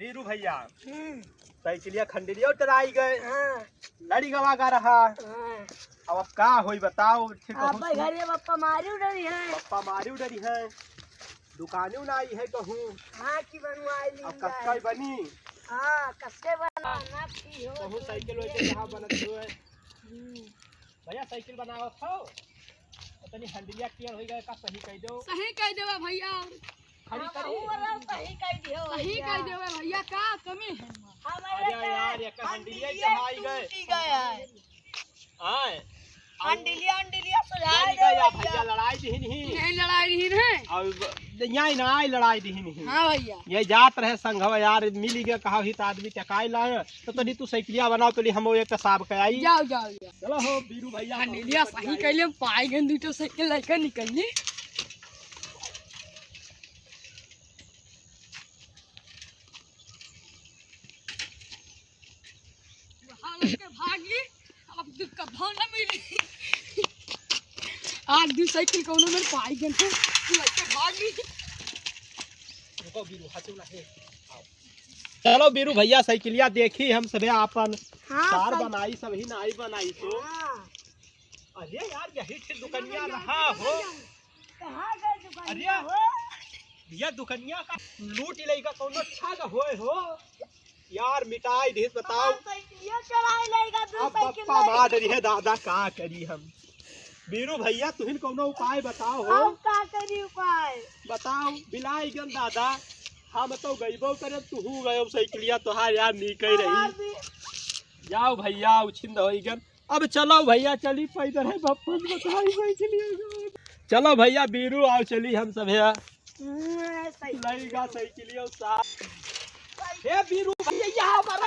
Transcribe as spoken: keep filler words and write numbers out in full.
बीरू भैया, हम्म। साइकिलिया खंडलिया टराई गए। हाँ। लड़ी गवा गा रहा। हाँ। अब, अब का होई बताओ, ठीक अब हो भाई सुन। घरे पप्पा मारी उडरी है। पप्पा मारी उडरी है। दुकाने ना आई है कहूँ। हाँ, की बनवाई ली अब जाए। कस्का बनी? हाँ, कस्के बना, ना की हो कहूँ तो साइकिल ये वाइकिल जहाँ बनत हुए। हम्म। भैया, साइकिल बनावत हो? तनी हंडिलिया टेढ़ होई गए का, सही कह दो। सही कह देवा भैया। खड़ी हाँ, करी। ऊ वाला सही कह दियो सही भैया। कह देवा भैया, का कमी है? हमारे अरे का यार, एक हंडिलिया हंडिलिया चढ़ाई गए। टूटी गए है। आए। हंडिलिया, हंडिलिया सुझाई लड़ी दे गया भैया। भैया, लड़ाई दिहिन ही। नहीं लड़ाई दिहिन है। अब यहाँ ना आई लड़ाई दिहिन ही। हाँ भैया। ये जात रहे संघवा यार, मिली गया कहा हित आदमी टकाई लाए। तो तनी तू साइकिलिया बनाओ, तो हम एक साहब के आई। जाओ, जाओ, जाओ। चलो हो बीरू भैया, हंडिलिया सही कहले, हम पाई गन दुई ठो साइकिल लेके निकलली। वहाँ लड़के भाग ली, अब दुख का भाव ना मिली। आज दुई साइकिल कौनो में पाई गन थे, लड़के भाग ली। रुको बीरू, हाथ उला, हे, आओ। चलो बीरू भैया, साइकिलिया देखी हम सभे आपन हाँ, सार साइकिल बनाई, सभी नाई बनाई तो। हाँ। अरे यार, यही ठे दुकनिया रहा हो। कहाँ गए दुकनिया अरे, हो? यह दुकनिया का लूट लेगा कौनो अच्छा का होए हो। यार, मिटाई देत बताओ। हमार साइकिलिया चुराई लेगा, दू अब साइकिल बप्पा लेगा। मार रही है दादा, का करी हम? बीरू भैया, तुहिन कौनो उपाय बताओ हो। हम का करी उपाय? बताओ, बिलाई गन दादा, हम तो गइबो करे, तुहू गयो, साइकिलिया तोहार यार नीक ही हमार रही। भी। जाओ भैया, उछिंद होई गन। अब चलो भैया, चली पैदल है, बप्पन बताई साइकिलिया। चलो भैया, बीरू आओ, चली हम सब है। हम्म, सही। लइगा साइकिलिया सा। हे बीरू भैया, यहाँ पर